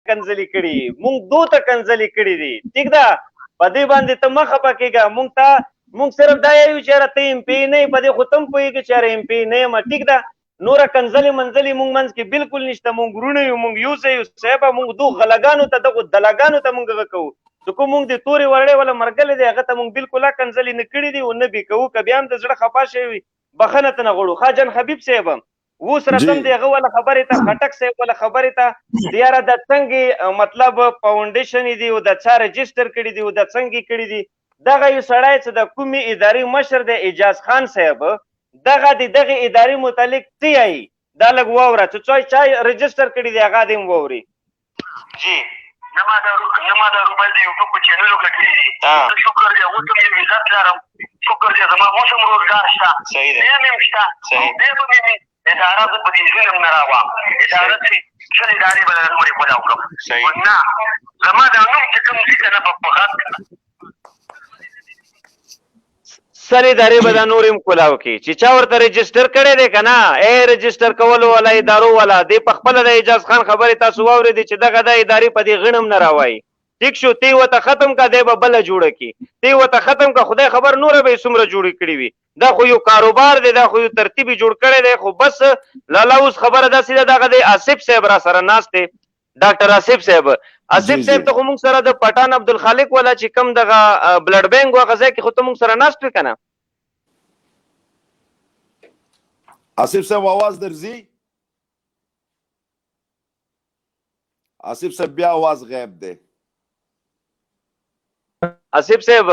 کنځلې کړي، مونږ دو ته کنځلې کړي دي، ټیک ده؟ په دې باندې ته مه خفه کېږه. مونږ ته مونږ صرف دا یو چې یاره ته ایم پي نه یې، په دې خو ته هم پوهېږې چې یاره ایم پي نه یم، ټیک ده؟ نوره کنځلې منځلې مونږ منځ کې بالکل نشته. مونږ وروڼه یو، مونږ یو ځای یو صاحبه. مونږ دو غلګانو ته، دغو دلاګانو ته مونږ هغه کوو چې کوم مونږ د تورې ورړې وله مرګلی دی، هغه ته مونږ بالکل کنځلې نه کړي دي او نه بې کوو. که بیا هم د زړه خفه شوی وي، بخښنه ترنه غواړو. ښه جان حبیب صاحب، اوس رسم دی هغه وله خبرې ته، خټک صاحب وله خبرې ته. یاره د څنګه مطلب فاونډیشن دی او د چا رجسټر کړي دي او د څنګه کړي دي؟ دغه یو سړی چې د کومې ادارې مشر دی، اعجاز خان صاحب، دغه د دغه ادارې متعلق څه یایي، دا لږ واوره چې څه چا رجسټر کړي دي، هغه دې هم واوري. جی نه ما دا نه ما دا روپۍ د یوټیوب په چینلو ګټلې دي. شکر دی، اوس هم یو عزت لرم، شکر دی، زما اوس هم روزګار شته، بیا مې هم شته او بیا به مې وي. اداره زه په دې ظلم نه راوړم، اداره چې 20 ادارې به نورې کولاو کړم، نه زما دا نوم چې کوم ځي که نه په غږ 20 ادارې به دا نور هم کولاو کړي چې چا ورته رجسټر کړی دی که نه. ای رجسټر کولو والا ادارو والا، دی په خپله د اعجاز خان خبرې تاسو واورېدې چې دغه د ادارې په دې غڼم نه راوایي. ټیک شو، تی ورته ختم کا، دی به بله جوړه کړي. تی ورته ختم کا، خدای خبر نوره به یې څومره جوړې کړې وي. دا خو یو کاروبار دی، دا خو یو ترتیب یې جوړ کړی دی. خو بس لالا اوس خبره داسې ده، دغه دی آصف صاحب را سره ناست دی، ډاکټر آصف صاحب. آصف صاحب، ته خو موږ سره د پټان عبدالخالق والا چې کوم دغه بلډ بانک هغه ځای کې خو ته موږ سره ناست وې که نه؟ آصف صاحب आवाज درځي؟ آصف صاحب بیا आवाज غیب دی. آصف صاحب،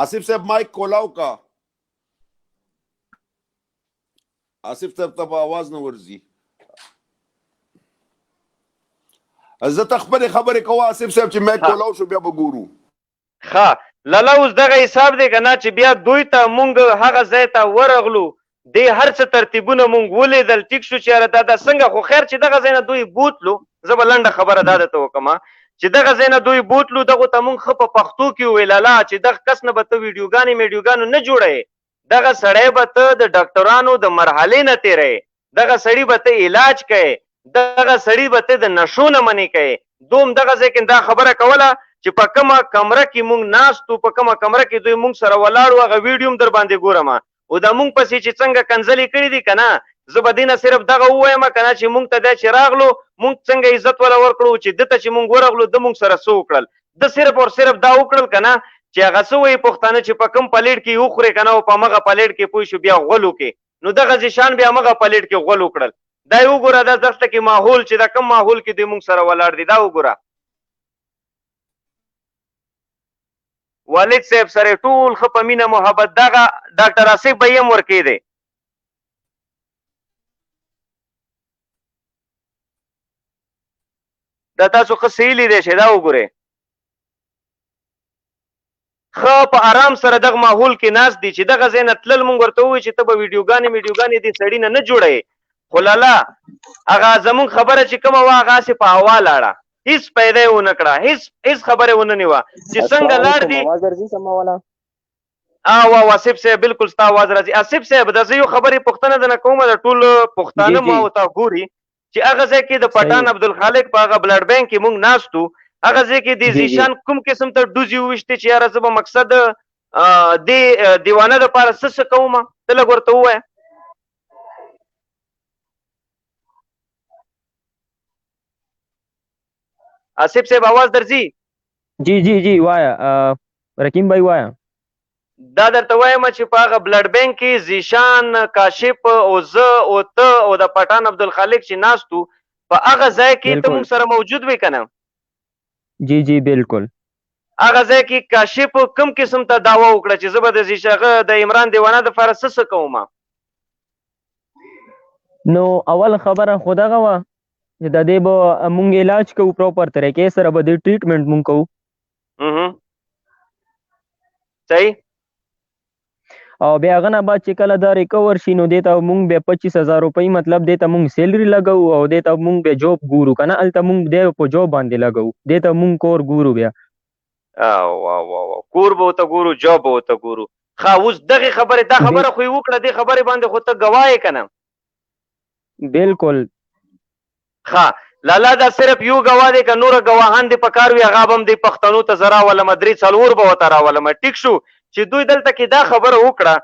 آصف صاحب مایک کولاو کا. آصف صاحب ته په आवाज نه ورځي. زه ته خپلې خبرې کوه آصف صاحب، چې مایک کولاو شو بیا به ګورو. ښه لالا، اوس دغه حساب دی که نه چې بیا دوی ته مونږ هغه ځای ته ورغلو، دې هر څه ترتیبونه مونږ ولیدل، ټیک شو چې یاره دا دا څنګه؟ خو خیر چې دغه ځای نه دوی بوتلو، زه به لنډه خبره دا درته وکړم چې دغه ځای نه دوی بوتلو، دغو ته مونږ ښه په پښتو کې وویل لالا چې دغه کس نه به ته ویډیوګانې میډیوګانو نه جوړوې، دغه سړی به ته د ډاکټرانو د مرحلې نه تېروې، دغه سړي به ته علاج کوې، دغه سړي به ته د نشو نه منې کوې. دوم دغه ځای کې دا خبره کوله چې په کومه کمره کې مونږ ناست وو، په کومه کمره کې دوی مونږ سره ولاړ وو، هغه ویډیو هم در باندې ګورم او دا مونږ پسې چې څنګه کنځلې کړې دي که نه. زه به دې نه صرف دغه ووایم که نه چې مونږ ته دا چې راغلو، مونږ څنګه عزت وله ورکړو، چې ده ته چې مونږ ورغلو، ده مونږ سره څه وکړل؟ ده صرف او صرف دا وکړل که نه چې هغه څه وایي پښتانه چې په کوم پلیټ کې وخورې که نه او په همغه پلیټ کې پوه شو بیا غول وکړي، نو دغه ذیشان بیا همغه پلیټ کې غول وکړل. دا یې وګوره، دا دلته کې ماحول چې دا کوم ماحول کې دوی مونږ سره ولاړ دي، دا وګوره، والد صاحب سره ټول ښه په مینه محبت. دغه ډاکټر آصف به یې هم ورکې دی. دا تاسو ښه صحیح لیدی شئ. دا وګورئ، ښه په آرام سره دغه ماحول کې ناست دي چې دغه ځای نه تلل، مونږ ورته وویل چې ته به ویډیوګانې میډیوګانې دې سړي نه نه جوړوې. خو لالا هغه زمونږ خبره چې کومه وه، هغه هسې په هوا لاړه، هیڅ پیدا یې ونه کړه، هیڅ هیڅ خبره یې ونه نیوه چې څنګه لاړ دي. اواز درځي سما والا؟ وا آصف صاحب، بالکل ستا اواز راځي. آصف صاحب، د زه یو خبرې پوښتنه درنه کوم، د ټول پښتانه ما او تا ګوري چې هغه ځای کې د پټان عبدالخالق په هغه بلډ بانک کې مونږ ناست وو، هغه ځای کې د ذیشان کوم قسم ته ډوزې وویشتې چې یاره زه به مقصد دې دیوانه دپاره څه څه کوم، ته لږ ورته ووایه. آصف صاحب اواز درځي؟ جی جی جی، وایا رقیم بھائی، وایا. دا درته وایم چې په هغه بلډ بانک کې ذیشان، کاشف او زه او ته او د پټان عبدالخالق چې ناست وو، په هغه ځای کې ته مونږ سره موجود وې که نه؟ جی جی، بالکل. هغه ځای کې کاشف کوم قسم ته دعوه وکړه چې زه به د هغه د عمران دیوانه دپاره څه څه کوم؟ نو اول خبره خو دغه وه چې د دې به مونږ علاج کوو، پراپر طریقې سره به د ټریټمنټ مونږ کوو. صحیح. او بیا هغه نه بعد چې کله دا ریکور شي، نو دې ته مونږ بیا 25,000 روپۍ، مطلب دې ته مونږ سیلري لګوو او دې ته مونږ بیا جاب ګورو که نه، هلته مونږ دی په جاب باندې لګوو، دې ته مونږ کور ګورو بیا. وا وا وا، کور به ورته ګورو، جاب به ورته ګورو. ښه، اوس دغې خبرې، دا خبره خو یې وکړه، دې خبرې باندې خو ته ګواه یې که نه؟ بالکل. ښه، لالا دا صرف یو ګواه دی، که نور ګواهان دې پکار وي هغه به هم دې پښتنو ته زه راولم، درې څلور به ورته راولم. ټیک شو چې دوی دلته کې دا خبره وکړه،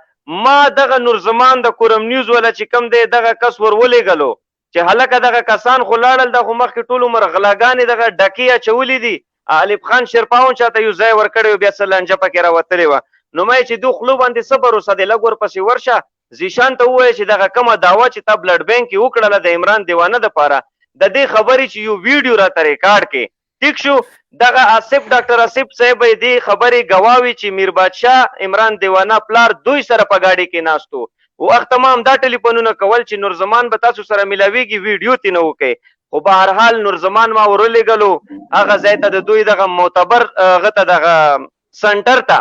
ما دغه نورزمان د کورم نیوز ولا چې کوم دی دغه کس ور ولېږلو چې هلکه دغه کسان خو لاړل، دا خو مخکې ټول عمر غلاګانې دغه ډکې اچولې دي، الف خان شیرپاون چاته یو ځای ورکړی و، بیا څه لانجه پکې راوتلې وه. نو ما یې چې دو خلو باندې څه بروسه دی، لږ ورپسې ورشه ذیشان ته ووایه چې دغه کومه دعوه چې تا بلډ بانک کې وکړله د عمران دیوانه دپاره، د دې خبرې چې یو ویډیو راته ریکارډ کې. ټیک شو، دغه آصف ډاکټر آصف صاحب به دې خبرې ګواه وي چې میر بادشاه عمران دیوانه پلار دوی سره په ګاډي کې ناست وو. وخت ما همدا ټلیفونونه کول چې نورزمان به تاسو سره ملاویږي، ویډیو ترې نه وکړئ. خو بهرحال نورزمان ما ورولېږلو هغه ځای ته د دوی دغه معتبر هغه ته دغه سنټر ته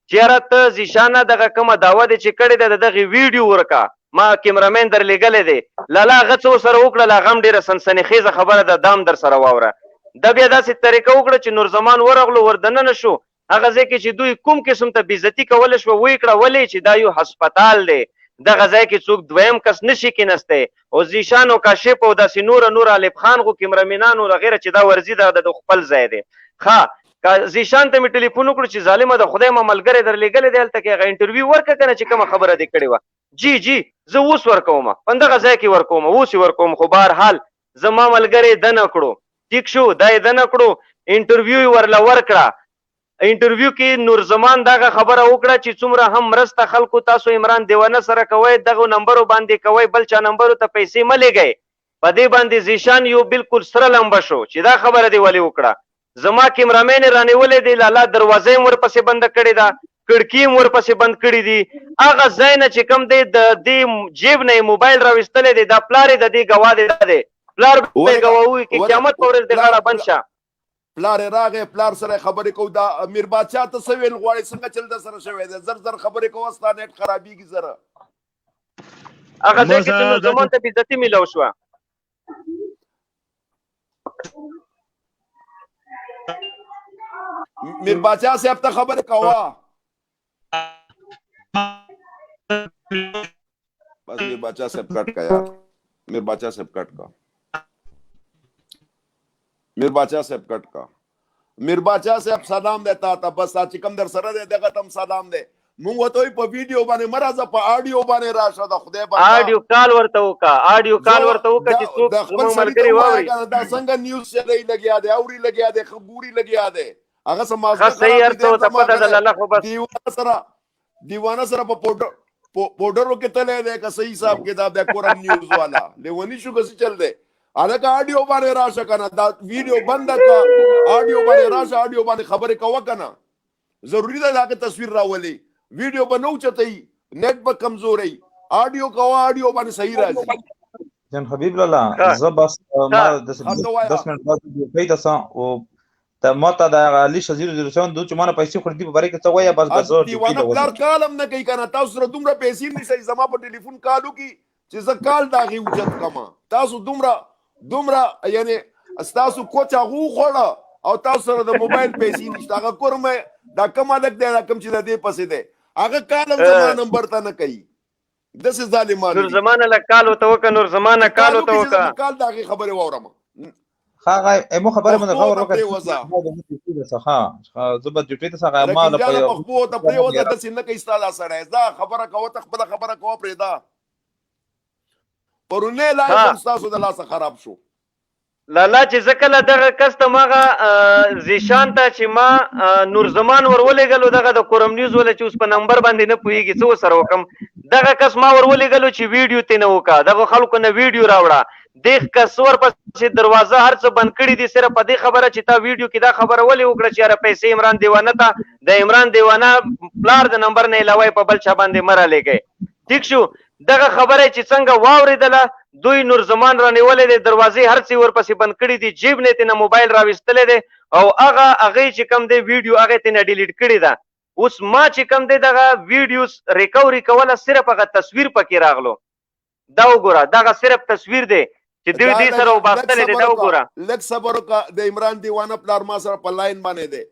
چې یاره ته ذیشانه دغه کومه دعوه دې چې کړې ده د دغې ویډیو ورکه، ما کیمرامین درلېږلی دی. لالا هغه څه ورسره وکړل، هغه هم ډېره سنسنې خېزه خبره ده، دا هم درسره واوره. ده بیا داسې طریقه وکړه چې نورزمان ورغلو وردننه شو، هغه ځای کې چې دوی کوم قسم ته بېعزتي کولی شوه ویې کړه، ولې چې دا یو هسپتال دی، دغه ځای کې څوک دویم کس نشي کېناستی. او ذیشان او کاشف او داسې نور نور الف خان غو کیمرامینانو وغیره چې دا ورځي دا د خپل ځای دی. ښه که ذیشان ته مې ټلیفون وکړو چې ظالمه د خدای ما ملګری درلېږلی دی، هلته کې هغه انټرویو ورکړه که نه چې کومه خبره دې کړې وه. جی جی زه اوس ورکوم، په همدغه ځای کې ورکوم، اوس یې ورکوم. خو بهرحال زما ملګری دنه کړو، ټیک شو، دا یې دنه کړو، انټرویو یې ورله ورکړه. انټرویو کې نورزمان دغه خبره وکړه چې څومره هم مرسته خلکو تاسو عمران دیوانه سره کوئ، دغو نمبرو باندې کوئ، بل چا نمبرو ته پیسې مه لېږئ. په دې باندې ذیشان یو بالکل سره لمبه شو چې دا خبره دې ولې وکړه، زما کیمرامین یې رانیولی دی، لالا دروازه یې هم ورپسې بنده کړې ده، کړکي یې هم ورپسې بند کړي دي، هغه ځای نه چې کوم دی د دې جیب نه یې موبایل راویستلی دی، دا پلار یې د دې ګواه دی، دا دی پلار به یې ګواه وي که قیامت په ورځ دې غاړه بند شه. پلار یې راغی، پلار سره خبرې کوو. دا میر بادشاه ته څه ویل غواړې، څنګه چل در سره شوی دی؟ زر زر خبرې کوه، ستا نیټ خرابېږي زره. هغه ځای کې چې نور زمان ته بېعزتي میلاو شوه. میر بادشاه صاحب ته خبرې کوه. بس میر بادشاه صاحب کټ کا یار، میر بادشاه صاحب کټ کا، میر بادشاه صاحب کټ کا. میر بادشاه صاحب سلام دی تا ته، بس چې کوم در سره دی دغه تم سلام دی. مونږ ورته وایو په ویډیو باندې مه راځه، په آډیو باندې راشه. د خدای بنده آډیو کال ورته وکړه، آډیو کال ورته وکړه چې څوک د خپل زموږ سړي ته ملګري ووایه واوري. که نه دا څنګه نیوز چلوي لګیا دی، اوري لګیا دی، ښه ګوري لګیا دی، هغه څه مازغه ښه صحیح خراب هر دي څه ورته زما پته ده غلی لالا، خو بس دیوانه سره دیوانه سره په پوډر پوډرو کې تللی دی که څه حساب کتاب دی؟ کورم نیوز والا لیونی شو که څه چل دی؟ هلکه آډیو باندې راشه که نه، دا ویډیو بنده که، آډیو باندې راشه، آډیو باندې خبرې کوه که نه. ضروري ده د هغه تصویر راولي، ویډیو به نه اوچتوي، نت به کمزوري، آډیو کوه، آډیو باندې صحیح راځي. جان حبیب لالا ښه زه بس ما ښه د ښه ته وایه. 10 منټ بعد ډیوټۍ ته ځم او ته ما ته د هغه علي شه 007 دوی چې ما نه پیسې خوري دي په باره کې څه وایه، بس به زه ډیوټۍ دیوانه ته پلار وځم. کال هم نه کوي که نه، تاسو سره دومره پیسې نشته چې زما په ټلیفون کال وکړي چې زه کال د هغې اوچت کړم. تاسو دومره دومره یعنی ستاسو کوچ هغه وخوړه او تاسو سره د موبایل پیسې نشته. هغه کورمه دا کوم هلک دی، دا کوم چې د دې پسې دی، هغه کال هم زما نمبر ته نه کوي. داسې ظالمان نور دي. زمانه له کال ورته وکړه، نور زمانه چې کال کال ورته وکړي چې زه وکړه. په کال د هغې خبرې واورم. هغه مو خبره مونږ پښتو غور ته وکړه. پرېوځه زه به ډیوټۍ ته څه ما رقیب له جانه، پښتو ته پرېوځه، داسې نه کوي ستا دا سړی. ځه خبره کوه، ته خپله خبره کوه، پرېږده. پرونی لایف ها هم ستاسو د لاسه خراب شو. لالا چې زه کله دغه کس ته ماغه ذیشان ته چې ما نور زمان ور ولېږلو، دغه د کورم نیوز ولا چې اوس په نمبر باندې نه پوهېږي څه ورسره وکړم، دغه کس ما ور ولېږلو چې ویډیو ترې نه وکړه، دغه خلکو نه ویډیو راوړه، دې کس ورپسې دروازه هر څه بند کړي دي، صرف په دې خبره چې تا ویډیو کې دا خبره ولې وکړه چې یاره پیسې عمران دیوانه ته د عمران دیوانه پلار د نمبر نه علاوه یې په بل چا باندې مه رالېږئ. ټیک شو، دغه خبره یې چې څنګه واورېدله، دوی نور زمان رانیولی دی، دروازې هر څه یې ورپسې بند کړي دي، جیب نه یې ترېنه موبایل راویستلی دی او هغه هغه یې چې کوم دی ویډیو هغه یې ترېنه ډیلیټ کړې ده. اوس ما چې کوم دی دغه ویډیو ریکوري کوله، صرف هغه تصویر پکې راغلو. دا وګوره، دغه صرف تصویر دی چې دوی دا دې لږ سره لږ وباستلی دی، صبر دا وکړه، وګوره. لږ صبر وکړه. د عمران دیوانه پلار ما سره په لاین باندې دی،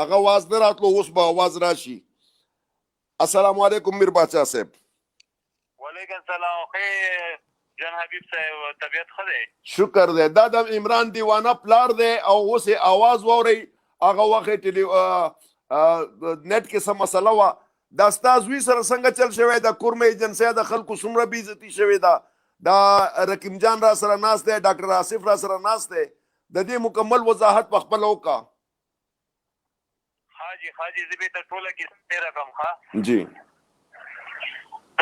هغه اواز نه راتلو، اوس به اواز راشي. السلام علیکم میر بادشاه صاحب. وعلیکم سلام. خیر جان حبیب صاحب، طبیعت ښه دی؟ شکر دی. دا د عمران دیوانه پلار دی او اوس یې اواز واورئ. هغه وخت یې ټیلی نت کې څه مسله وه. دا ستا زوی سره څنګه چل شوی؟ د کورمه ایجنسۍ د خلکو څومره بې عزتي شوې ده. دا رقیم جان را سره ناست دی، ډاکټر آصف را سره ناست دی، د دې مکمل وضاحت په خپله وکړه. ښه جی، ښه جی، زه به ته ټوله کیسه تیره کړم. ښه جی.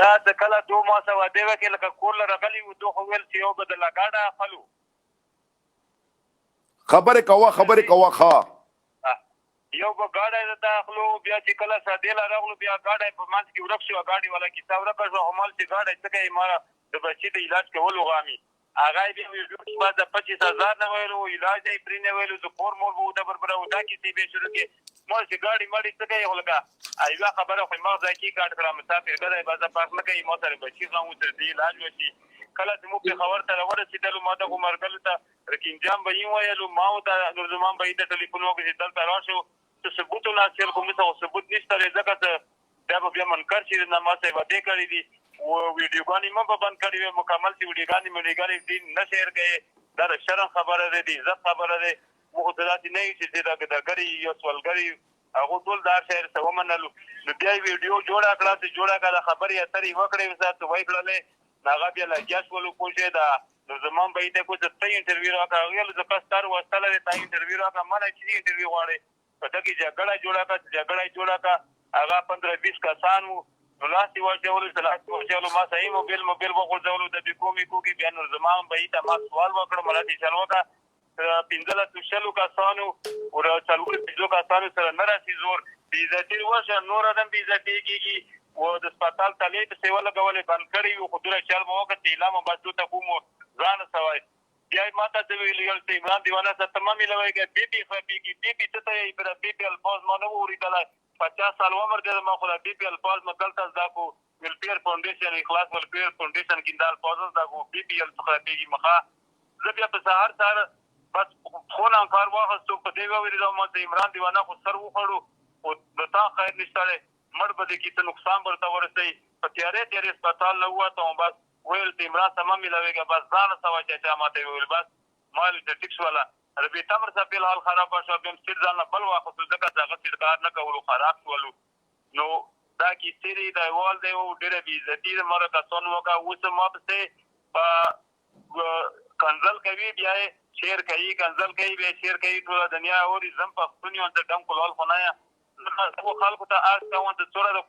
دا د کله دو ما سره وعده وکړې، لکه کور له راغلي وو، دو خو ویل چې یو به د لا ګاډه اخلو. خبرې کوه، خبرې کوه. ښه. یو به ګاډی درته اخلو. بیا چې کله سادې له راغلو، بیا ګاډی په منځ کې ورک شو، ګاډي والا کیسه ورکه شوه. خو مال چې ګاډی څه کوي، ما د بچي د علاج کولو غامي. هغه یې بیا ویډیو کې بس د 25,000 نه ویلو، علاج یې پرې نه ویلو، د کور مور به ورته بربره دا کیسې بیا شروع کړې. مال چې ګاډي ماډي څه کوي، خو لکه یوه خبره خو یې مغز ځای کې کاټ کړه، مسافر ګدی بس فرق نه کوي، ما سره بچي غم و، تر دې علاج وشي. کله چې موږ پېښور ته راورسېدلو، ما دغو مرګلو ته رکین جان به یې ویلو، ما ورته نور زمان به یې ته ټلیفون وکړ چې دلته راشو، څه ثبوت وناصر خو موږ خو ثبوت نشته دی، ځکه څه بیا به بیا منکر شي، نه ما صاحب وعدې کړې دي، ویډیوګانې مې په بند کړې وې، مکمل چې ویډیوګانې مې لېږلې دي نه شیر کوي. دا د شرم خبره ده، د عزت خبره ده. موږ خو داسې نه یو چې دا ګداګر یو، سوالګر یو. هغو ټول دا شعر څه ومنلو، نو بیا یې ویډیو جوړه کړه، چې جوړه کړه، خبرې اترې یې وکړې، څه ویې کړلې، نو هغه بیا لګیا شولو. پوه شوې؟ دا نو زما به یې ته کو چې ته انټرویو راکړه. هغه ویل زه کس تر وستلی دی، تا انټرویو راکړه. ما نه چې انټرویو غواړې؟ په ده کې جګړه جوړه کړه. چې جګړه یې جوړه کړه، هغه 15 20 کسان وو، نو لاس یې واچولو، چې لاس یې واچولو، ما صحیح موبیل وغورځولو د بیکو میکو کې. بیا نور زما به یې ته ما سوال وکړ، مله چل وکړه، 15 شلو کسانو ور څلور پنځو کسانو سره نه راسي زور، بې عزتي وشه، نور هم بې عزتي کېږي. و د هسپتال تلې پسې ولګولې، بند کړی وو، خو دومره چل مو وکړ چې ایله مو بس دوته کوم ځان سوی. بیا یې ما ته څه ویلي، ویل چې عمران دیوانه سره ته مه میلوېږه، بې پې خرابېږي، بې پې څه ته یې؟ پر بې پې الفاظ ما نه وو اورېدلی، 50 سال عمر دی زما، خو دا بې پې الفاظ مو دلته زده کړو، ویلفیر فاونډېشن، اخلاص ویلفیر فاونډېشن کې دا الفاظ زده کړو، بې پې څه خرابېږي مخه. زه بیا په سهار سهار بس پښو نه کار واخیستو، په دې ووېرېدم ما چې عمران دیوانه خو سر وخوړو، خو د تا خیر نشته دی، مړ به دې کړي، څه نقصان به درته ورسوي. په تیارې تیارې هسپتال نه ووتم، بس ویل چې عمران سره مه میلاوېږه، بس ځان سوه چاچا ما ته وویل. بس ما ویل چې ټیک شوله، ربي تمر صاحب فلحال خرابه شوه. بیا مې سیټ ځان له بل واخیستو، ځکه چې هغه سیټ کار نه کولو، خراب شولو. نو دا کیسې دي، دا وال دی او ډېره بې عزتي د مره کسانو وکړه. اوس ما پسې په کنځل کوي، بیا یې شعر کوي، کنځل کوي، بیا یې شعر کوي، ټوله دنیا اوري. زه هم پښتون یم، زه ډم کولال خو نه یم. زه خلکو ته عرض کوم چې څومره د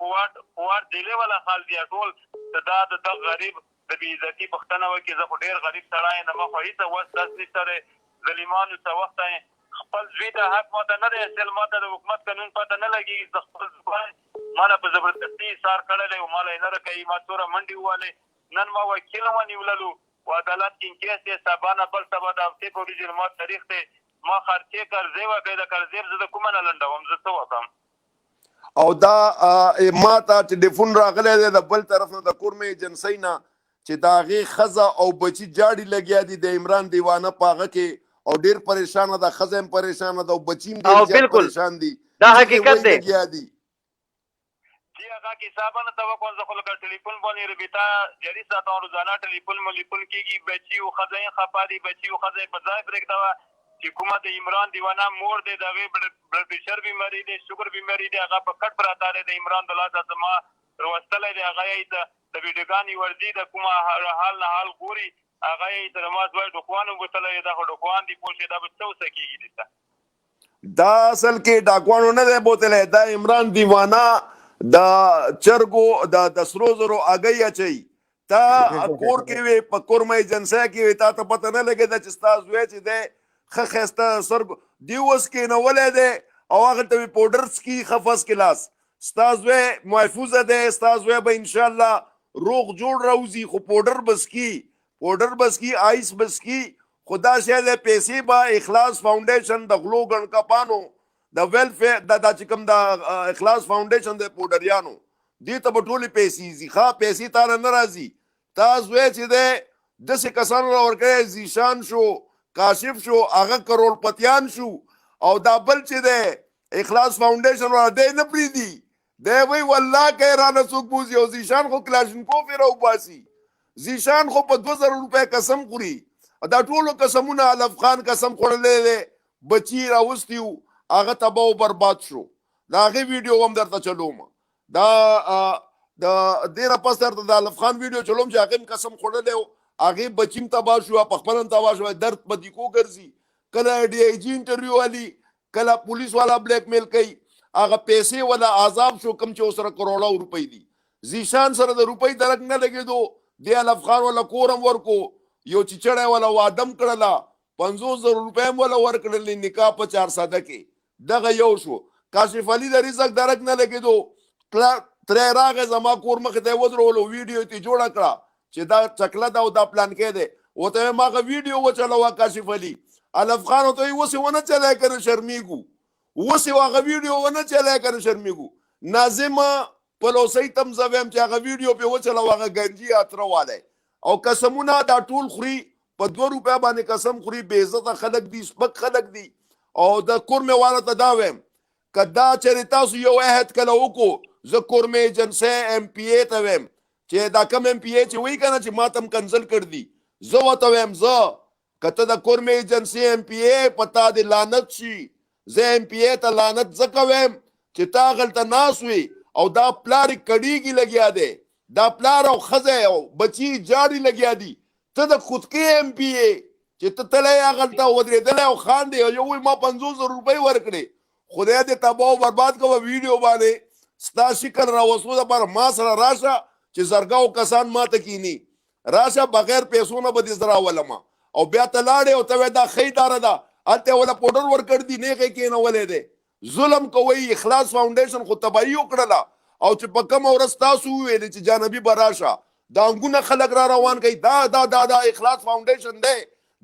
کوواټ ضلع والا خلک دي ټول، چې دا د دغه غریب د بې عزتي پوښتنه وکړي. زه خو ډېر غریب سړی یم، ما خو هېڅ وس دس نشته دی. ظلیمانو څه وخته خپل زوی ته حق ماته نه دی حاصل، ماته د حکومت قانون پته نه لګېږي. زه خپل زوی ما نه په زبردستي ایثار کړی دی او ما له یې نه راکوي. ما څومره منډې ووهلې، نن ما وکیل هم ونیوللو و عدالت کې کیس دی، سبا نه بل سبا د هفتې په ورځې ما تاریخ دی. ما خرچې قرضې وکړې، د قرضې زه د کومه نه لنډوم، زه څه وکړم؟ او دا ما ته ټلیفون راغلی دی د بل طرف نه، د کورمې ایجنسۍ نه، چې د هغې ښځه او بچي جاړي لګیا دي د عمران دیوانه په هغه کې، او ډېر پریشانه ده، ښځه هم پریشانه ده او بچي هم ډېر زیات پریشان دي. دا حقیقت دی. لګیا دي. جی هغه کیسه به نه ته وکړم، زه خو لکه ټلیفون باندې رابطه جاري ساتم، روزانه ټلیفون ملیفون کېږي. بچي او ښځه یې خفه دي، بچي او ښځه یې په ځای پرېږده وه چې کومه د عمران دیوانه مور دی، د هغې بلډ پریشر بیماري دی، شوګر بیماري دی، هغه په کټ پراته دی، د عمران د لاسه زما وروستلی دی. هغه یې د ویډیوګانې ورځي، د کومه حال نه حال ګوري، هغه یې تر ما زوی ډوکوانو بوتلی دی، دا خو ډوکوان دي، پوه شئ دا به څه اوسه کېږي دې ته. دا اصل کې ډاکوانو نه دی بوتلی، دا عمران دیوانه د چرګو د سرو زرو اګۍ اچوي. تا کور کې وې، په کورمه ایجنسۍ کې وې، تا ته پته نه لګېده چې ستا زوی چې دی ښه ښایسته سرګو دی اوس کېنولی دی او هغلته وي پوډر څکي ښه فرست کلاس. ستا زوی محفوظه دی، ستا زوی به انشاءالله روغ جوړ راوځي، خو پوډر به څکي، پوډر به څکي، آیس به څکي، خو دا شی دی پیسې به اخلاص فاونډیشن د غلو ګڼکپانو د ویلفیر دا چې کوم د اخلاص فاونډیشن د پوډریانو دې ته به ټولې پیسې ځي. ښه پیسې تا نه راځي، تا زوی چې دی داسې کسانو را ورکړی، ذیشان شو، کاشف شو، هغه کروړپتیان شو، او دا بل چې دی اخلاص فاونډیشن والا دی نه پرېږدي، دی وایي والله که یې رانه څوک بوځي، او ذیشان خو کلاشینکوف یې راوباسي. ذیشان خو په 2000 روپۍ قسم خوري. دا ټولو قسمونه، الف خان قسم خوړلی دی، بچي یې راوستي وو، هغه تباه او برباد شو. د هغې ویډیو هم درته چلوم. دا د دې نه پس درته د الف خان ویډیو چلوم چې هغې هم قسم خوړلی و، هغې بچي هم تباه شو، په خپله هم تباه شو. درد په دیکو ګرځي، کله ډي آی جي انټرویو والی، کله پولیس والا بلیک میل کوي. هغه پیسې ولا عذاب شو کوم چې ورسره کروړاو روپۍ دي. ذیشان سره د روپۍ درک نه لګېدو، دې الف خان ولا کور هم ورکو، یو چیچړی ولا واده هم کړله، 50,000 روپۍ هم ولا ورکړلې نکاح په چارسده کې. دغه یو شو. کاشف علي د رزق درک نه لګېدو، ترې راغی زما کور مخې ته یې ودرولو، ویډیو یې ترې جوړه کړه چې دا چکله ده او دا پلانکی دی. ورته وایم هغه ویډیو وچلوه کاشف علي. الف خان ورته وایي اوس یې ونه چلی که نه شرمېږو، اوس یې هغه ویډیو ونه چلی که نه شرمېږو. ناظم پلوسۍ ته هم زه وایم چې هغه ویډیو پرې وچلوه، هغه ګنجي اتره والی. او قسمونه دا ټول خوري، په 2 روپۍ باندې قسم خوري، بې عزته خلک دي، سپک خلک دي. او د کورمې والا ته دا وایم که دا چېرې تاسو یو عهد کله وکړو، زه کورمې ایجنسۍ ایم پي ای ته وایم چې دا کم ایم پي ای چې وایي که نه چې ما ته هم کنځل کړ دي، زه ورته وایم زه که ته د کورمې ایجنسۍ ایم پي ای په تا دې لعنت شي. زه ایم پي ای ته لعنت ځکه وایم چې تا هغلته ناست وې او دا پلار یې کړېږي لګیا دی، دا پلار او ښځه او بچي یې جاړي لګیا دي، ته د خودکې ایم پي ای چې ته تللی هغلته ودرېدلی او خاندې او یو وایي ما 50,000 روپۍ ورکړې، خدای دې تباه او برباد کړه. په ویډیو باندې ستا شکل راوستو دپاره ما سره راشه چې زرګاو کسان ما ته کینی، راشه بغیر پیسو نه به دې زه راولم. او بیا ته لاړې او ته وایې دا ښه اداره ده، هلته یې وله پوډر ورکړ دي، نیغ یې کېنولی دی. ظلم کوئ. اخلاص فاونډیشن خو تباهي وکړله. او چې په کومه ورځ تاسو وویلې چې جانبي به راشه، دا انګونه خلک را روان کوي، دا دا دا دا اخلاص فاونډیشن دی،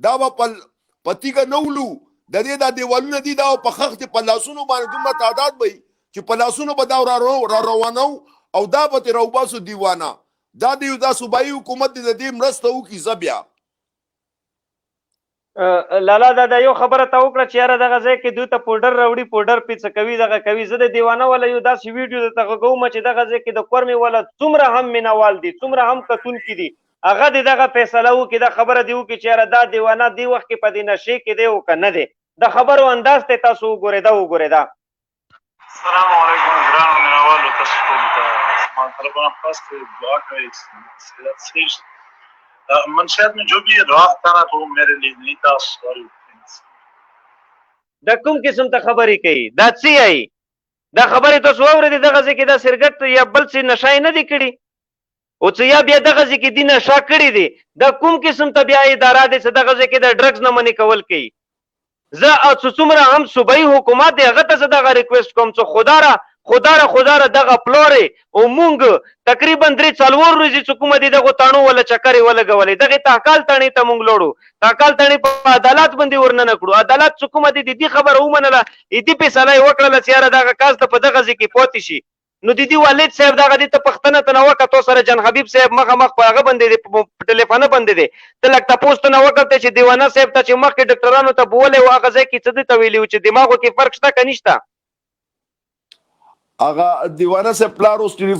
دا به په په تیږه نه ولو، د دې دا دیوالونه دي، دا په خښتې په لاسونو باندې دومره تعداد به چې په لاسونو به دا را روانو او دا به ترې راوباسو دیوانه. دا د یو دا صوبایي حکومت دې د دې مرسته وکړي. زه بیا لالا دا یو خبره تا وکړه چې یاره دغه ځای کې دوی ته پوډر راوړي، پوډر پې څه کوي، دغه کوي. زه د دیوانه والا یو داسې ویډیو درته غږوم چې دغه ځای کې د کورمې والا څومره هم مینوال دي، څومره هم کتونکي دي، هغه دې دغه فیصله وکړي، دا خبره دې وکړي چې یاره دا دیوانه دې وخت کې په دې نشې کې دی او که نه دی. د خبرو انداز ته تاسو وګورئ، دا وګورئ دا. السلام علیکم ګرانو مینوالو، تاسو ټولو ته زما طرف نه خاص دعا کوئ چې صحت صحیح شي. منشیات میں جو بھی راہ تھا نا تو میرے لیے نہیں تھا، سوری. دا کوم قسم ته خبرې کوي؟ دا څه یې دا خبرې تاسو واورېدې؟ دغه ځای کې دا سرګټ یا بل څه نشه یې نه دي کړي او څه یا بیا دغه ځای کې دي نشه کړي دي. دا کوم قسم ته بیا اداره دی چې دغه ځای کې د ډرګز نه منې کول کوي؟ زه او څومره هم صوبایي حکومت دی هغه ته زه دغه ریکویسټ کوم چې خدارا خدارا خدارا دغه پلورې او مونږ تقریبا 3-4 ورځې چې کومه دي دغو تاڼو وله چکرې ولګولې، دغې تحکال تاڼې ته مونږ لوړو، تحکال تاڼې په عدالت باندې ورننه کړو. عدالت چې کومه دي د دې خبره ومنله، دې فیصله یې وکړله چې یاره دغه کس ته په دغه ځای کې پاتې شي. نو د دې والد صاحب دغه دې ته پښتنه ته نه وکړه، تو سره جان حبیب صاحب مخه مخ په هغه باندې دی، په ټلیفون باندې دی، ته لږ تپوس ته نه وکړه چې دیوانه صاحب ته چې مخکې ډاکټرانو ته بولی و هغه ځای کې څه دې ته ویلي و چې دماغو کې فرق شته که نشته؟ هغه دیوانه صاحب پلار اوس ټلیفون